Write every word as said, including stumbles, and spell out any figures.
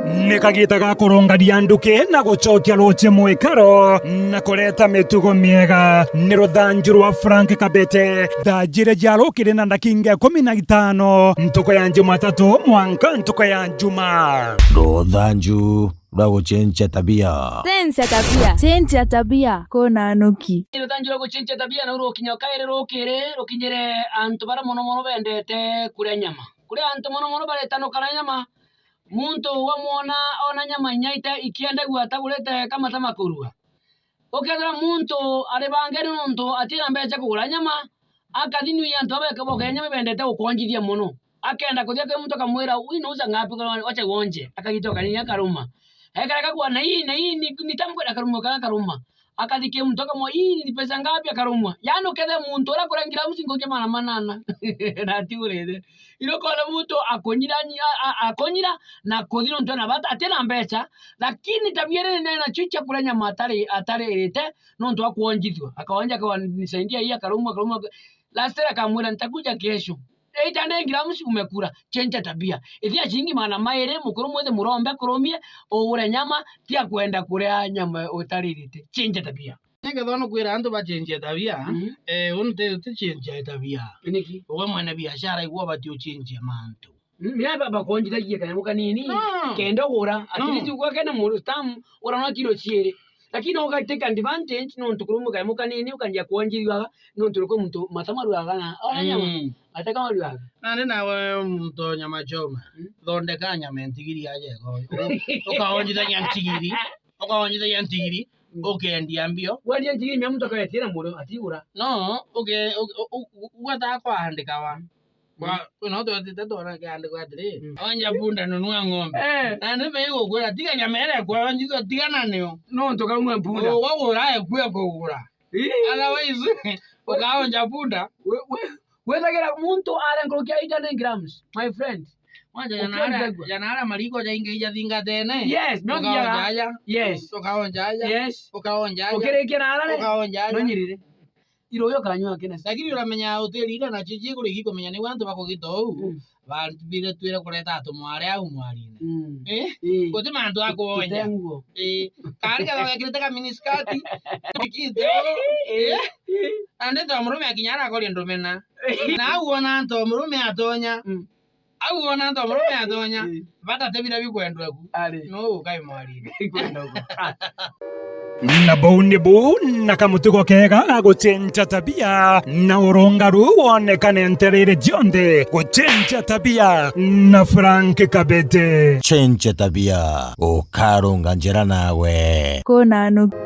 Ni kagiita ga kurungania nduki na gucokia ruuji mwikaro na kureta mitugo miega. Ni ruthanju rwa Frank Kabete. Thaa jiiri cia rukiri na ndakinga ikumi na itano, ntuku ya Jumatatu mwanka ntuku ya Juma. Ruthanju rwa gucenjia tabia. Cenjia tabia. Cenjia tabia. Kuna nuki. Ruthanju rwa gucenjia tabia na rukinya kairi rukiri rukinyire antu bara mono mono bendete kuria nyama. Kuri antu mono mono baretanukana nyama, muntu wamwona ona nyama inya ite-, ikiendagua atagurite kamata makurua. Ukethira muntu ari bangeni nontu atina mbeca kugura nyama, akathi nui antu abeke boke nyama ibendete gukonjithia mono. Akenda kuthia kwi muntu akamwira, "Hii inauza ngapi? Wacha uonje." Akagita ukania akaruma. Ekareka kwa, "Na hii, na hii ni, ni tamu kweli?" Akaruma kana akaruma. Akathi kiri muntu akamwa, "Hii ni pesa ngapi?" Akarumwa. Yaani ukethira muntu uria akuria ngiramu cingukia magana manana na atigurite. Ira ukona muntu akunyira nyi-, a-, a-, akunyira na kuthi nontu ena bata, atina mbeca, lakini tabia iria nene nacio cia kuria nyama atari, atarite nontu wa kwonjithua. Akaonja akawa, "Nisaidia hii," akarumwa, akarumwa. Last year akamwira, "Nitakuja kesho." Eight hundred grams umekula, chenja tabia. Ithia shilingi magana mairi, mukuru mwithi murombe akurumie, ugure nyama, tia kwenda kuria nyama utaririte. Chenja tabia. Nikethwa nukwira antu bachenjie tabia, mhm, eh, uni ti, ti chenjia tabia. Niki? Uwe mwene biashara igwe ubati uchenjie mantu. Mm, mira ba-, bakonjithagia kanyamo kanini, no, kenda ugura, at, no, least ugwe kena mu-, stamp, ugura no kilo ciiri. Lakini uga take advantage, nontu kurumwe kanyamo kanini, ukanjia kwonjithua, nontu rukwe muntu mata maruaga na, ona nyama, mm, mata kamaruaga. Nandi nawe muntu nyama choma, mm, thondeka nyama entigiri aje ego. Ukaonjithania ntigiri, ukaonjithania ntigiri, mm, ukendia mbio. Wendia ntigiri mia muntu akaetia na muro, atigura. No, uke-, u-, u-, u-, ugwata kwaandikawa. Kwa, mm, kwina utu twatite twona kiandiko atiri, mm, "Onja punda, nunua ng'ombe." Eh. Na ni bigukura, tiga nyama iria ikwonjithua, tigana nio. Nontu kaumwe punda. Ugwe gura ekue kugura. Ii. Otherwise, ukaonja punda. We, we, wethagira muntu aria nkuruki ya eight hundred grams, my friend. Wanja jana aria, ukionjagua, jana aria mariko jaingi ijathingatene. Yes, no ukaonja thiaga aja. Yes. Ukaonja aja. Yes. Ukaonja aja. Ukirikia na arare. Ukaonja aja. No nyirire. Iroyo kanywa kena. Lakini uramenya hoteli iria nacio cikuriki kumenya niu antu bakugita uu, mm, bathire twire kureta atumwa aria au mwarine. Mm. Eh? Eh. Guti mantu a kuonja. Tutenguo. Eh. Kari kaba gekirite ka miniskati, ikite uu. Eh? Eh? Ande to murume akinya arakoria ndumena. Na au ona antu murume atonya. Mm. Au ona antu murume atonya, eh, batate bira bikwendwa ku. Ari. No ukai mwarine. Kwenda ku. Na bau ni bu na kamutugo kega ga gucenja tabia, na urungaru wonekane ntereere cionthe. Gucenja tabia na Frank Kabete. Cenja tabia, ukarunga njira nawe. Kuna nuki.